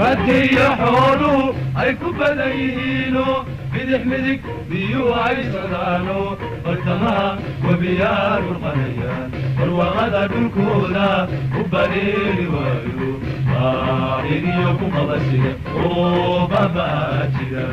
Badkiyo xooluhu ay ku badan yihiino, bidix midig biyuhu ay socdaano, bartamaha webiyaa burqanayaan, barwaaqada dhulkooda u bareeri waayo, baahidiyo ku qabasida oo babaa jira.